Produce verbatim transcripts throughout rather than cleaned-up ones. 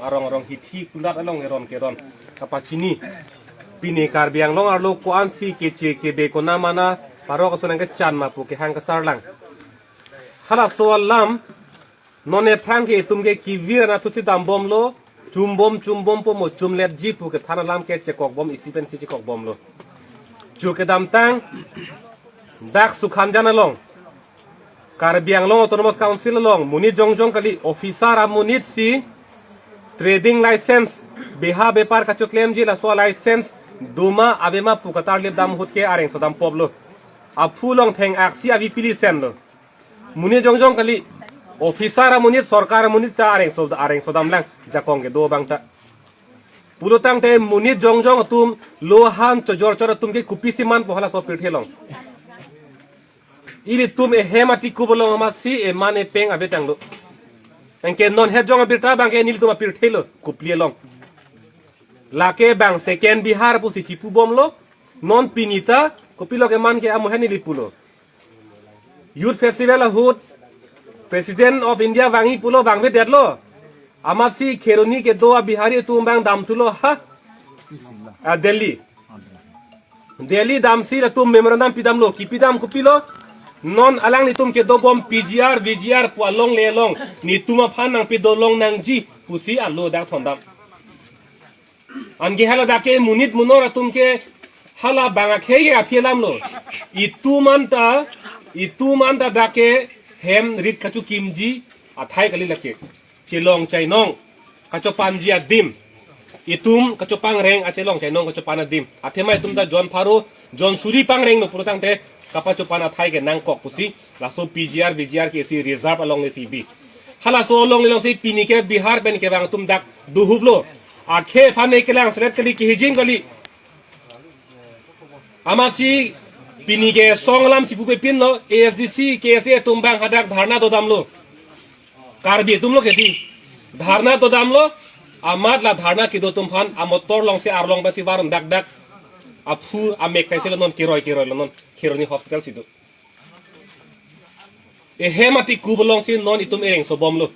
arong arong hithi kundat along eron keron kapachini. Pini Karbi Anglong arlo ko-ansi keche kebe konamana parok ason nangkechan ma pu kehang kasarlang. Halaso alam non ephrang ke itum ke kevir anatthu si dambomlo, chumbom chumbompo mo chumletji pu kethan alam ke chekokbom, isi pensi chekokbomlo. Chu kedamtang dak Sukhanjan along, Karbi Anglong Autonomous Council along monit jongjong kali, officer amonit si trading license, beha bepar kachoklemji laso license doma avema pu katarlip dam ahut ke areng sodam poplo. Aphu along theng-aksi avi pili senlo. Monit jongjong kali, officer amonit, sorkar amonit ta areng so, areng sodamlang, jakong kedo abang ta. Pulotangte monit jongjong atum lo han chojor chor atum ke kopisi manpo halaso apirthe along. Ilitum ehem atikup along amatsi eman epeng avetanglo. Anke non het jong abirta abang ke nelitum apirthe lo, kopili along. Lake bang second Bihar pusi chipubomlo. Non pini ta kopilo keman ke amohen neli pulo. Youth Festival ahut President of India vangji pulo, vangvedetlo. Amatsi Kheroni kedo a-Bihari atum abang damthulo ha, ah, Delhi. Delhi damsi latum memorandum pidamlo, kipidam kopilo. Non alanglitum kedobom P G R, V G R pu alongle along netum aphan nangpidolong nangji pusi alo dak thondam. Anke hala dak ke monit munor atum ke hala bang akhei ke aphi alamlo. Itum anta, itum anta dak ke hem rit kachokimji athai kali lake. Chelong chainong kachopanji adim. Itum kachopangreng a chelong chainong kachopan adim. Athema itum ta jon pharo, jon suri pangrenglo pulotangte kapachopan athai ke nangkok pusi laso P G R, V G R ke isi reserve alongle si bi. Halaso alongle alongsi pini ke Bihar pen kevang atum dak dohuplo. Akhei aphan ne kelang selet kali, kehijim kali. Amatsi pini ke song alam si pupepinlo, A S D C, K S A atum abang hadak dharna dodamlo. Karbi atumlo kedi. Dharna dodamlo, amat la dharna kedo atum aphan amotor alongsi arlong pensi varun dak dak. Aphu amek saiselo non, keroi keroilo non. Kheroni hospital si do. Ehem atikup alongsi non itum ereng sobomlo.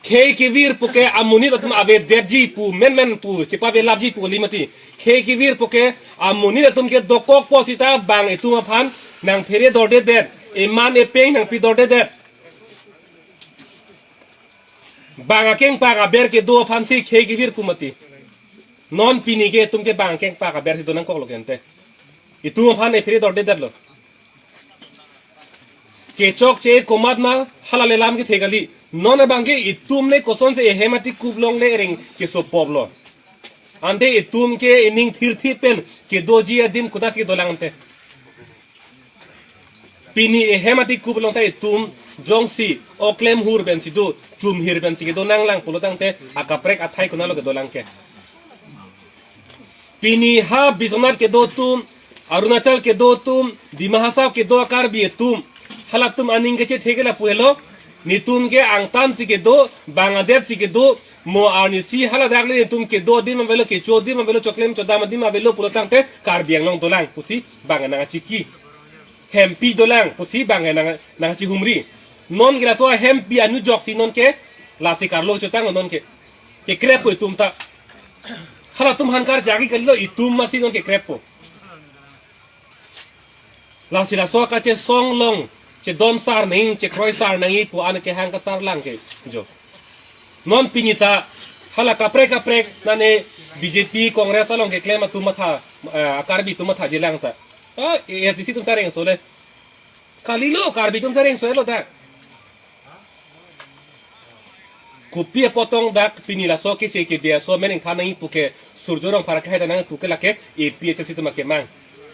Khei kevir puke amonit atum avedetji pu menmen pu chepavelapji pu kali mati. Khei kevir puke amonit atum ke dokokpo sita bang itum aphan nangphere dordedet, eman epeng nangpi dordedet. Bang akengpak aber kedo aphansi khei kevir pu mati. Non pini ke itum ke bang akengpak abersi do nangkoklo kente. Itum aphan ephere dordedetlo. Kechokche komat ma hala le lam kethe kali. Non abang ke itum le kosonsi ehem atikup alongle ereng kesopoplo. Ante itum ke ining thirthip pen kedoji adim kodas kedolang ante. Pini ehem atikup along ta itum jongsi oklem hur pensi do, chumhir pensi kedo nanglang pulotangte akaprek athai konatlo kedolang ke. Pini ha Biswanath kedo atum, Arunachal kedo atum, Dima Hasao kedo a-Karbi atum, halatum aning kechethe ke lapu helo. Netum ke angtan si kedo, bang adet si kedo, mo arnisi haladak le netum kedo adim avelo, kecho adim avelo, choklem chodam adim avelo pulotangte Karbi Anglong dolang pusi bang nangkachiki. Hempi dolang pusi bang nang, nangkachihumri. Non ke laso hempi anu joksi non ke lasi karlo chotang non ke. Kekreppo itum ta. Halatum aphan karjagi kalilo, itum masi non kekreppo. Lasi laso kachesong along chedon sar nangji, chekroi sar nangji pu an kehang kasarlang ke jo. Non pini ta hala kaprek kaprek nane B J P Congress along keklem atum matha, eh, a-Karbi atum mathajilang ta. Ah, A S D C atum ta rengso le. Kalilo, Karbi atum ta rengso lo ta. Kopi apot tong dak pini laso keche kebe aso amen ingthan nangji puke Surjya Rongphar akehai ta nangpuke lake A P H L C atum akemang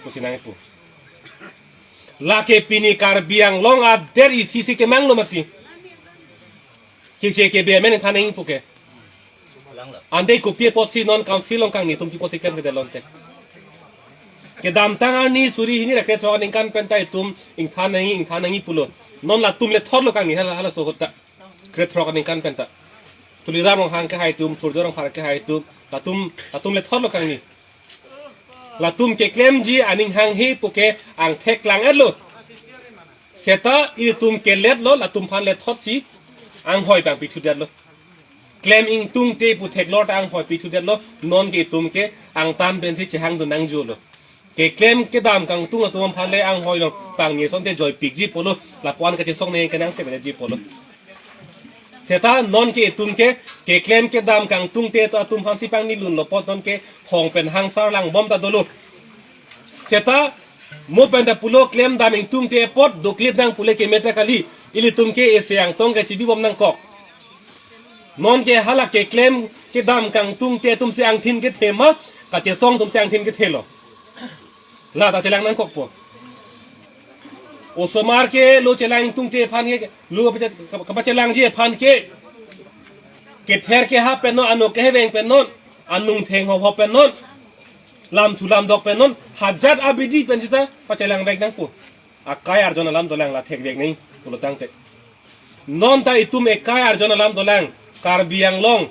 pusi nangpu. Lake pini Karbi Anglong adet isi si kemanglo mati. Keche kebe amen ingthan nangji puke. Ante kopi apotsi non council along kangni atum pi apotsi klemkledet lo ante. Kedamtang arni suri hini ra krethrok aningkan pen ta itum ingthan nangji, ingthan nangji pulo. Non latum lethotlo kangni hala, halaso ahut ta. Krethrok aningkan pen ta. Tuliram Ronghang akehai atum, Surjya Rongphar akehai atum, latum, latum lethotlo kangni. Latum keklemji aning hanghe puke angthek klang-etlo. Seta itum keletlo, latum aphan lethotsi anghoi abang pithudetlo. Klem ingtungte pu theklor ta anghoi pithu detlo, non ke itum ke angtan pensi chehang dun nangjilo. Keklem kedam kangtung atum aphan le anghoi lo pangni asonte joipikji pulo, lapu-an kachesong ne kenang sebeji pulo. Seta non ke itum ke keklem kedam kangtungte atum aphansi pangni lunlo apot non ke hong pen hangsar langbom ta dolo. Seta mo pen ta pulo klem dam ingtungte apot doklip nang pule keme ta kali, ilitum ke ese angtong kachibibom nangkok. Non ke hala keklem kedam kangtungte atumsi angthin kethe ma, kachesong atumsi angthin kethelo. La ta chelang nangkokpo. Osomar ke lo chelang ingtungte aphan ke, lo kapache-, kapachelangji aphan ke, kether kehap pen non, ano keheveng pen non, anung theng hop hop pen non, lamthu lamdok pen non, hajat abidi pen sita pachelang vek nangpo. Akai arjon alam dolang la thekvek nangji pulo tangte. Non ta itum ekai arjon alam dolang, Karbi Anglong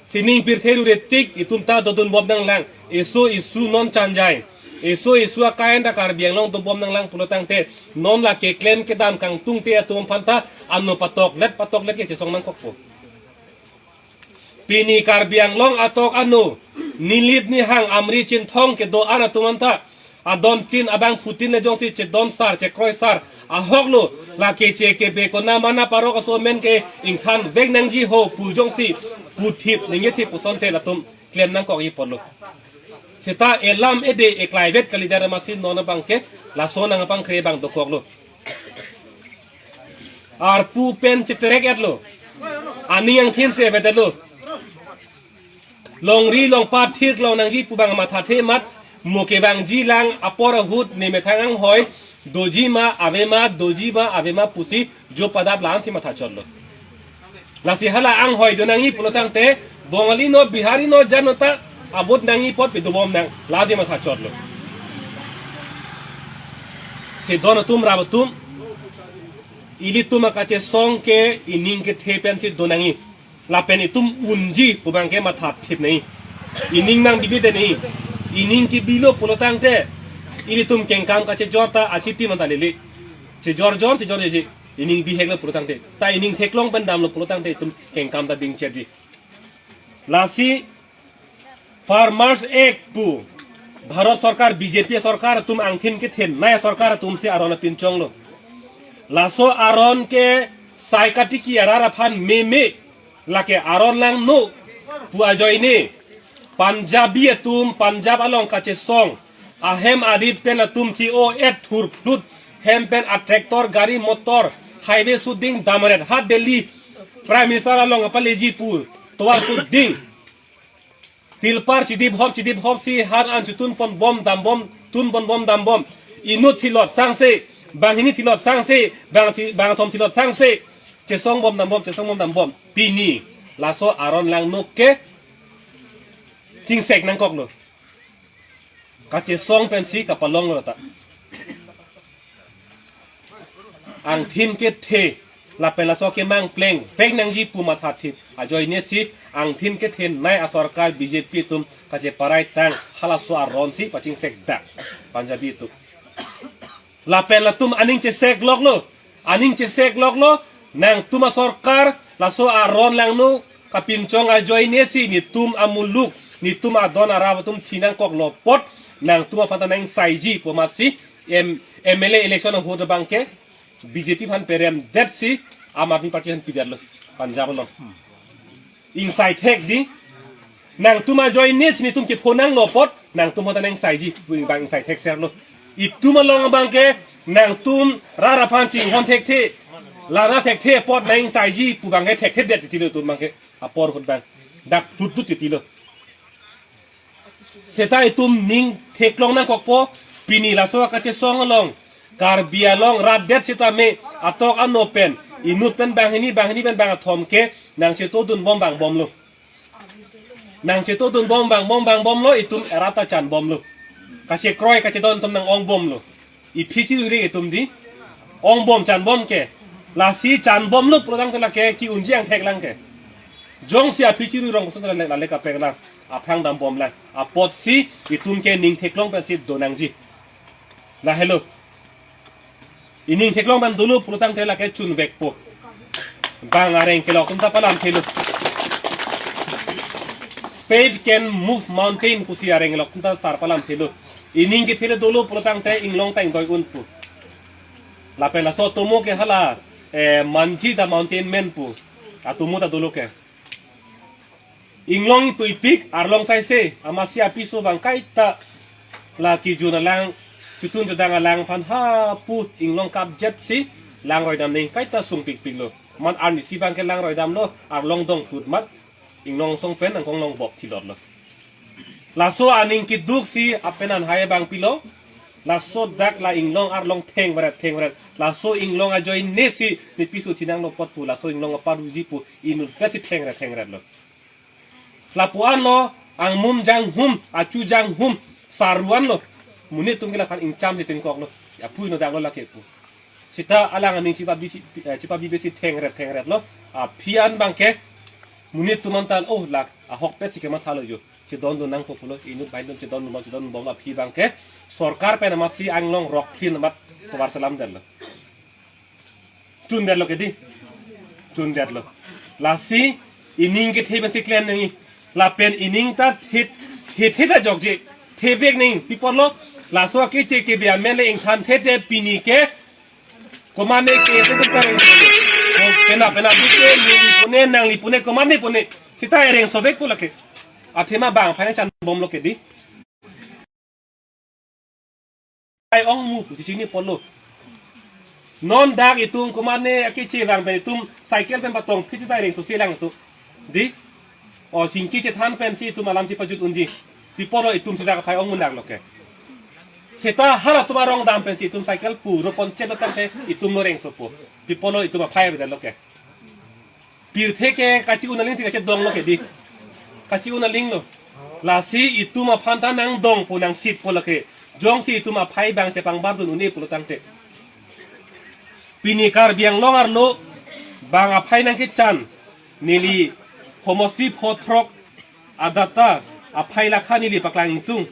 sining pirthe rure tik itum ta dodunbom nanglang, eso esu non chanjai, eso esu akai an ta Karbi Anglong dobom nanglang pulo tangte, non la keklem kedam kangtungte atum aphan ta ano patoklet patoklet kechesong nangkokpo. Pini Karbi Anglong atok ano, nilip nihang amri chinthong kedo-an atum anta, adon tin abangphutin le jongsi chedon sar, chekroi sar, ahok lo, lake che kebe kona mana parok aso men ke ingthan vek nangji ho pu jongsi puthip, ningje thip puson te latum klem nangkokji pulo. Seta elam ede eklai vet kalidet amatsi non abang ke, laso nang apangkre abang dokoklo. Arpu pen cheterek etlo. Aning angthin se betetlo. Longri longpat thir klong nangji pu abang mathathe amat, mo kevangji lang apor ahut ne methang anghoi doji ma ave ma, doji ma ave ma pusi jo padap la-ansi mathachotlo. Lasi hala anghoi do nangji pulo tangte, Bongali no, Bihari no, jan no ta, a-vote nangji apot pidobom nang, lasi mathachotlo. Si don atum, rap atum, ilitum akachesong ke ining kethe pensi do nangji. Lapen itum unji pu abang ke mathathip nangji. Ining nangbibi det nangji. Ining kebilo pulo tangte, ilitum kengkam kachejor ta achitim anta lele. Chejor jor, chejor jeje. Ining bihek lo pulo tangte. Ta ining theklong pen damlo pulo tangte itum kengkam ta dingchetji. Lasi Farmers Act pu Bharat Sorkar, B J P sorkar atum angthin kethenei sorkar atumsi aron apinchonglo. Laso aron ke sai katiki arat aphan meme, lake aron langno pu ajoine Punjabi atum, Punjab along kachesong ahem arit pen atum chi o et thurphlut, hem pen a-tractor, gari motor, highway suding damaret ha Delhi Prime Minister along apaleji pu tovar suding. Tilpar chidip hop chidip hopsi han an chutun ponbom dambom, tun ponbom dambom. Inut thilot sangse, banghini thilot sangse, bang thi-, bangthom thilot sangse. Chesongbom dambom, chesongbom dambom. Pini laso aron langno ke chingsek nangkoklo. Kachesong pensi kapalonglo ta. Angthin kethe, lapen laso kemang pleng vek nangji pu mathathip ajoinesi angthin kethenei asorkar B J P atum kacheparai tang halaso aronsi pachingsekdak Punjabi atum. Lapen latum aning chesekloklo, aning chesekloklo, nangtum asorkar laso aron langno kapinchong ajoinesi netum amuluk, netum adon arap atum thinangkoklo apot, nangtum aphan ta nangsaiji pu amatsi M-, M L A election ahut abang ke B J P aphan peremdetsi Aam Aadmi Party aphan pidetlo Punjab along. Ingsai thek di, nangtum ajoinesi netum kephonanglo apot, nangtum aphan ta nangsaiji pu abang ingsai thekserlo. Itum along abang ke nangtum rat aphan chinghon thekthe, lana thekthe apot nangsaiji pu abang ke thekthedet titilo itum abang ke apor ahut abang. Dak thutdut titilo. Seta itum ning theklong nangkokpo, pini laso akachesong along, Karbi along rat det sitame atok ano pen, inut pen banghini, banghini pen bangthom ke nangchetodunbom vangbomlo. Nangchetodunbom vangbom vangbomlo, itum erat ta chanbomlo. Kachekroi kachedon atum nang-ongbomlo. Iphi chiruri itum di. Ongbom chanbom ke. Lasi chanbomlo pulo tangte lake ke-unji angthek lang ke. Jongsi aphi chiruri rong koson lale, lale kaprek lang. Aphrang dambom lang. Apotsi itum ke ning theklong pensi do nangji. Lahelo. Ining theklong pen dolo pulo tangte lake chunvekpo. Bang areng kelok atum ta palamthelo. Faith can move mountain pusi areng lok ta sar palam thelo. Ining kethelo dolo pulo tangte inglong ta ingdoi un pu. Lapen laso atomo ke hala, eh, Manji the mountain man pu. Atomo ta dolo ke. Inglong tuipik arlong saise, amatsi apiso abang kaita la kijun alang, chutun chudang alang aphan ha pu inglong kapjet si langroi dam ning kaita sungpikpiklo. Mat arnisi abang ke langroi damlo, arlong dong put mat, inglong song pen angkong long bok thilotlo. Laso aning keduk si apen an hai abang pilo, laso dak la inglong arlong thengvret thengvret, laso inglong ajoine si nepiso chinanglo apot pu, laso inglong aparuji pu inut vet si thengret thengretlo. Lapu-an lo, angmum janghum, achu janghum, saruan lo. Monit atum ke laphan ingcham si tingkoklo. Aphu inut danglo lake pu. Seta alang aning chipa bisi, eh, chipa bibesi thengret thengretlo. Aphi an abang ke monit atum an tan, oh, lak, ahokpet si kemathalo jo. Chedondun nangpo pulo, inut baindun chedondun bom, chedondun bom aphi abang ke sorkar pen amatsi anglong rok phin amat tovar selam detlo. Chundetlo ke di. Chundetlo. Lasi ining kethe pensi klem nangji. Lapen ining ta the, the, the ta jokje. Thevek nangji. Pi apotlo, laso akeche kebe amen le ingthan the te pini ke. Komane ke te te kareng. Ko pena pena bike neli pune nangli pune komane pune. Seta ereng sovek pu lake. Athema bang phai chan bomlo ke di. Aphai ongmu pu chini apotlo. Non dak itum komane akeche vang pen itum cycle pen patong phit ta rengso si lang tu. Di? O chingki chethan pensi itum alam chipajut unji. Pi apotlo itum seta aphai ongmu nanglo ke. Seta halatum arong dam pensi itum cycle pu ro pon chet lo tangte itum lo rengsopo. Pi apotlo itum aphai avedetlo ke. Pirthe ke kachi-un aling si kachedonglo ke di. Kachi-un alinglo. Lasi itum aphan ta nangdongpo nangsitpo lake. Jongsi itum aphai abang chepangbar dun un-e pulo tangte. Pini Karbi Anglong arlo bang aphai nangkechan neli homosti pho throk adata aphai lakha neli paklang ingtung.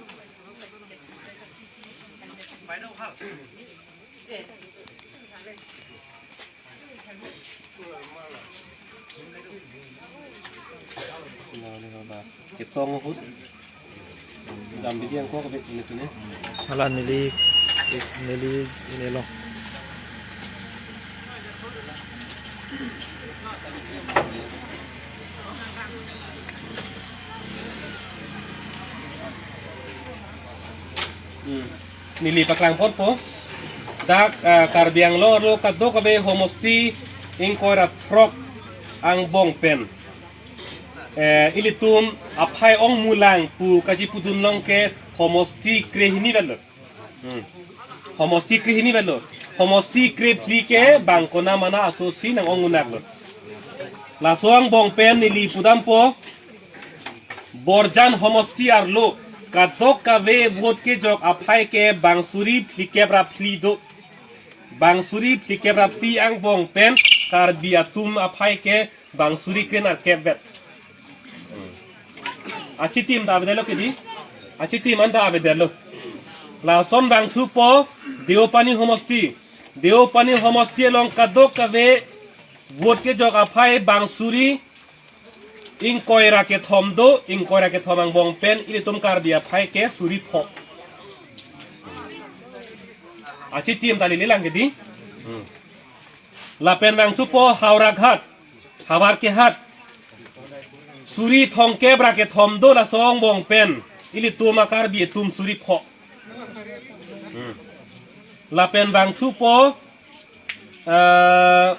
Ketong ahut. Jam bidi angko kebek ini tu ni. Hala neli, neli ini lo. Hmm. Neli paklang ponpo. Dak, ah, Karbi Anglong arlo kadokave homosti ingkoi ra throk angbong pen, eh, ilitum aphai ongmu lang pu kachipudun long ke homosti krehini vetlo. Hmm. Homosti krehini vetlo. Homosti krephli ke bang kona mana aso si nang-ongmu naklo. Laso angbong pen neli pudampo. Borjan homosti arlo kadokave vote kejok aphai ke bang suri phlikep ra phli do. Bang suri phlikep ra phli angbong pen Karbi atum aphai ke bang suri kre nerkep vet. Achitim ta avedetlo ke di. Achitim an ta avedetlo. Lason bang thupo Deopani homosti. Deopani homosti along kadokave vote kejok aphai bang suri ingkoi ra kethom do, ingkoi ra kethom angbong pen ilitum Karbi aphai ke suri pho. Achitim ta lele lang ke di. Hmm. Lapen bang thupo Howraghat, Howraghat. Suri thomkep ra kethom do laso angbong pen ilitum a-Karbi atum suri pho. Hmm. Lapen bang thupo, eh,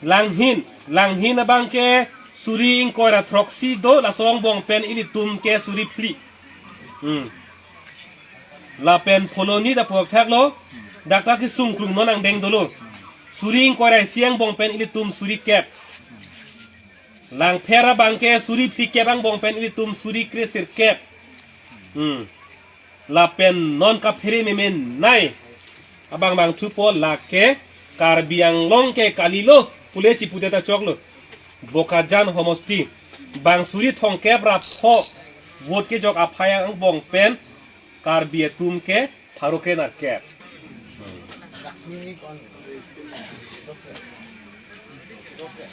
Langhin, Langhin abang ke suri ingkoi ra throksi do laso angbong pen ilitum ke suri phli. Hmm. Lapen Phuloni ta puak thaklo, dak ta kesung klung non angdeng dolo. Suri ingkoi ra isi angbong pen ilitum suri kep. Langpher abang ke suri phlikep angbong pen ilitum suri kresirkep. Hmm. Lapen non kaphere memenei abang bang thupo lake Karbi Anglong ke kalilo pule chipudet ta choklo. Bokajan homosti bang suri thomkep ra pho vote kejok aphai angbong pen Karbi atum ke pharo kre nerkep.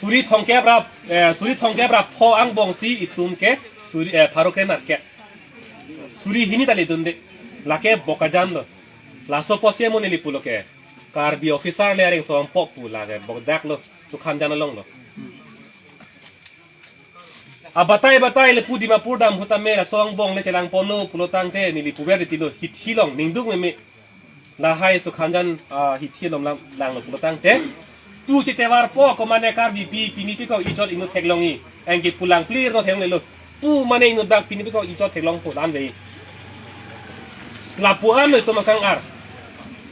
Suri thomkep ra, eh, suri thomkep ra pho angbong si itum ke Suri, eh, pharo kre-nerkep. Suri hini ta ledunde. Lake Bokajan lo. Laso apotsi mo neli pulo ke, Karbi officer le areng song pok pu lake Bokdak lo, Sukhanjan along lo. Abatai batai le pu Dimapur dam ahut tame laso angbong le chelangponlo pulo tangte neli puver tilo, hithi along ningduk meme. Lahai Sukhanjan, ah, hithi along lang, langlo pulo tangte, pu chetevar po ko mane Karbipi, pini pi ko ijot ingno theklongji. Anke pu lang clear no theklonglelo. Pu mane ingno dak pini pi ko ijot theklong po dan ve. Lapu-an lo itum akang-ar.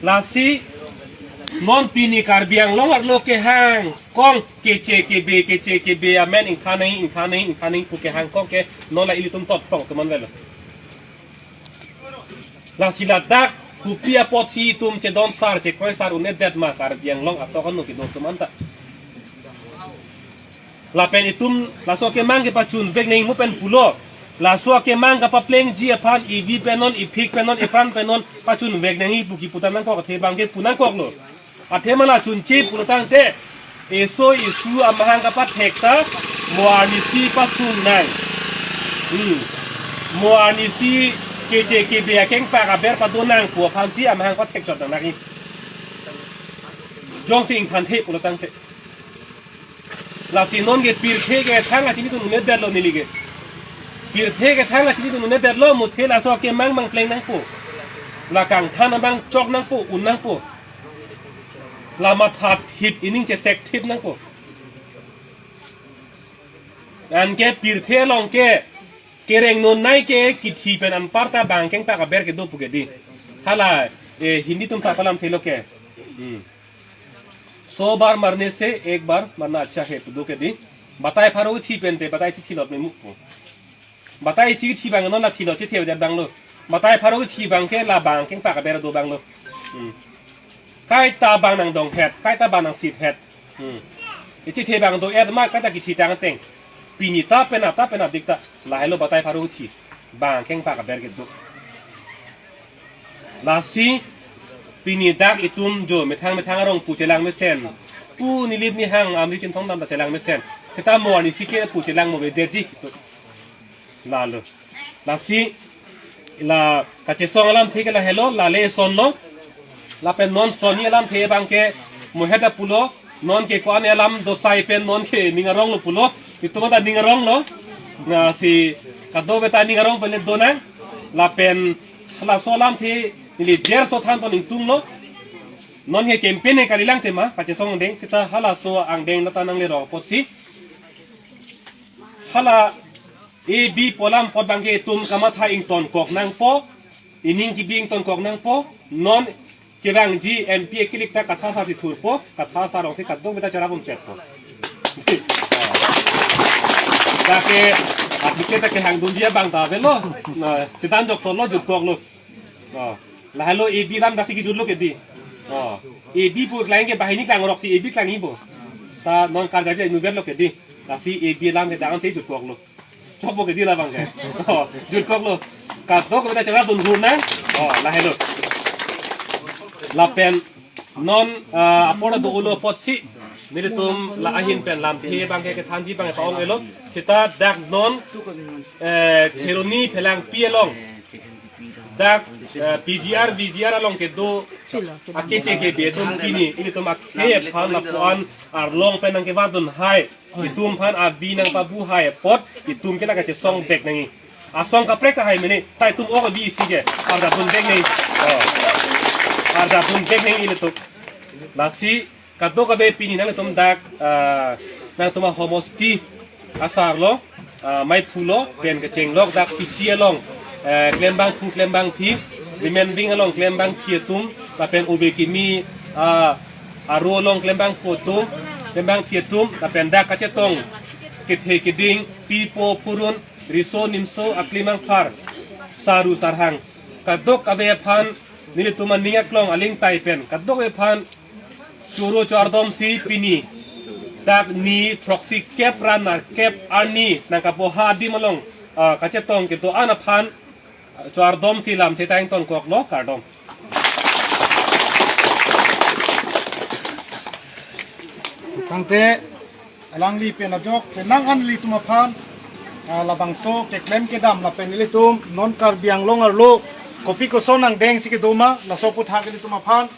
Lasi non pini Karbi Anglong arlo kehang kong keche kebe, keche kebe amen ingthan nangji, ingthan nangji, ingthan nangji pu kehang kong ke non la ilitum tot pong teman velo. Lasi ladak kopi apotsi itum chedon sar, chekroi sar un-edet ma Karbi Anglong atok ano kedo atum anta. Lapen itum laso akemang kepachunvek nangji mo pen pulo. Laso akemang kapaplengji aphan ivi pen non, iphik pen non, ipran pen non pachunvek nangji pu kipu ta nangkok, athe abang ke pu nangkoklo. Athema la chunche pulo tangte, eso esu amahang kapathek ta, mo arnisi pasung nang. Hmm. Mo arnisi keche kebe akengpak aber pado nang pu aphansi amahang pathek chot nang nangji. Jongsi ingthanthe pulo tangte. Lasi non ke pirthe kethang achinidun un-edetlo neli ke. Pirthe kethang achinidun un-edetlo, muthe laso akemang mang pleng nangpo. La kangthan abang chok nangpo, un nangpo. La matha thip, ining chesek thip nangpo. Anke pirthe along ke kereng non nai ke kithi pen anparta bang kengpak aber kedo pu ke di. Hala, eh, Hindi atum ta palamthelo ke. Hmm. सौ बार मरने से एक बार मरना अच्छा है pu do ke di. Batai pharo thi pen te batai si thilot me mu pu. Batai si thi abang non la thilot si the abang lo. Batai pharo thi abang ke la bang kengpak aber do abang lo. Hmm. Kaita bang nangdonghet, kaita bang nangsit het. Hmm. Ithi the abang do-et ma kaita kithi tang teng. Pini ta penap ta penapdik ta. Lahelo batai pharo thi. Bang kengpak aber kedo. Lasi pini dak itum jo methang methang arong pu chelang mesen. Pu Nilip Nihang Amri Chinthong dam ta chelang mesen. Seta mo arnisi ke pu chelang mo avedet ji. Lalo. Lasi la kachesong alamthe ke lahelo, la le sonlo. Lapen non sonni alamthe abang ke mo heta pulo, non ke ko-an alam dosai pen non ke ning aronglo pulo. Itum ta ning aronglo. Lasi kadokave ta ning arong pen le do nang. Lapen laso alamthe neli derso than pon ingtunglo. Non ke campaign ke kalilang tema, kachesong angdeng, seta halaso angdeng nata nanglerok apotsi. Hala A B pu alam apot abang ke itum kamatha ingtonkok nangpo, ining kebi ingtonkok nangpo, non kevangji M P akilik ta kathasa si thurpo, kathasa arong si kadokave ta cherap pon chetpo. Dak ke, apike ta kehang dunji abang ta avelo, na, setan jok tolo jutkoklo. Oh, lahelo A B alam dak si kejutlo ke di. Oh, A B pu klang ke banghini klangrok si A B klangji bo. Ta non karjabi nu verlo ke di. Lasi A B alam ke dak an si jutkoklo. Chokpo ke di labang ke. Oh, jutkoklo. Kadokave ta cherap dun hur nang. Oh, lahelo. Lapen non, ah, apor do-olo apotsi nelitum la ahin pen lamthe abang ke kethanji abang ke pa-onglo. Seta dak non, eh, Kheroni Phelangpi along dak, eh, P G R, V G R along kedo akeche kebe atum pini ilitum akhei aphan lapu-an arlong pen nangkevardun hai, itum aphan avi nangpabu hai apot itum ke la kachesong vek nangji. Asong kaprek kahai mene, ta itum ok avi isi ke arjap dunvek nangji. Oh. Arjap dunvek nangji ilitum. Lasi kadokave pini nangtum dak, ah, nangtum ahomosti asar lo, ah, maiphu lo, pen kechenglok dak C C along, eh, klembangphu klembangphi, women wing along klembangphi atum, lapen ove kimi, ah, aro along klembangphu atum, klembangphi atum, lapen dak kachetong kethe keding, pipo phurun, riso nimso aklimang phar, saru sarhang. Kadokave aphan nelitum aning aklong aling tai pen kadokave aphan choro chardom si pini dak ni throksi kep ra nerkep arni nangkapoha adim along, ah, kachetong kedo-an aphan chardom si lamthe ta ingtonkoklo, kardom. Tangte alangli pen ajok penang an ilitum aphan ah, labangso keklem kedam lapen ilitum non Karbi Anglong arlo kopi koson angdeng si kedo ma, laso aputhak ilitum aphan,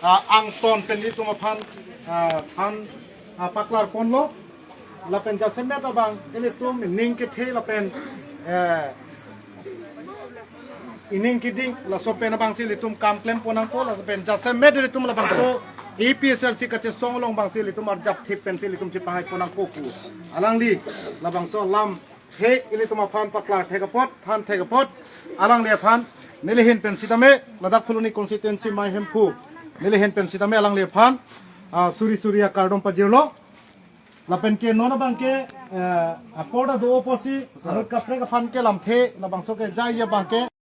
ah, angton pen ilitum aphan, ah, aphan, ah, paklar ponlo. Lapen jasemet abang ilitum ning kethe lapen, eh, ining keding laso pen abang si ilitum kam klem pon nangpo, laso pen jasemet ilitum labangso A P H L C kachesong along abang si ilitum arjap thip pen si ilitum chepahai pon nangpo pu. Alangli labangso alamthe ilitum aphan paklar thek apot, than thek apot, alangli aphan neli ahin pen sitame, ladak Phuloni constituency amei Hemphu, neli ahin pen sitame alangli aphan, ah, suri suri akardom pajirlo. Lapen ke non abang ke, eh, apor ta do apotsi, anut kaprek aphan ke lamthe labangso ke jai abang ke